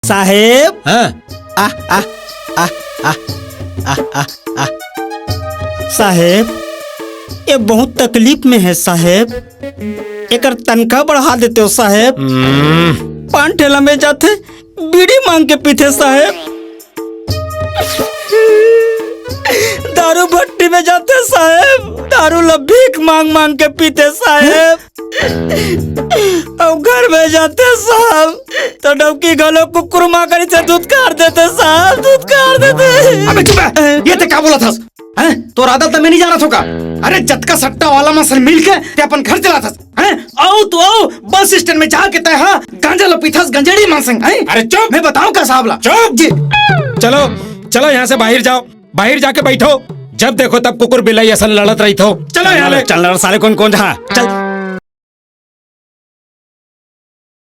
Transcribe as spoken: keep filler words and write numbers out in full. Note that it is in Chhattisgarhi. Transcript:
साहेब। हाँ। आ, आ, आ, आ, आ, आ, आ। साहेब, ये बहुत तकलीफ में है साहेब। एकर तनखा बढ़ा देते हो साहेब। हम्म। पान ठेला में जाथे, बीड़ी मांग के पीथे साहेब। दारू भट्टी में जाथे साहेब, दारू ला भीख मांग मांग के पीथे साहेब। अउ घर में जाथे साहब, तो डौकी घलो कुकुर माकड़ी से धुतकार देथे साहब, धुतकार देथे। अबे चुप है, ये ते का बोलत हस? हैं? तोर आदत त मैं नहीं जानत हों का। अरे जतका सट्टा वाला मन सन मिल के ते अपन घर चलात हस, हैं? अउ तो अउ, बस स्टैंड में जाके ते हा गांजा ल पीथस गंजेड़ी मन संग, हैं? अरे चुप। मैं बताऊं का साहब ला? चुप। जी। चलो, चलो यहाँ से बाहर जाओ, बाहर जाके बैठो। जब देखो तब कुकुर बिलाई असन लड़त रहिथो। चलो यहाँ ले। चल ना साले, कौन कौन था? चल।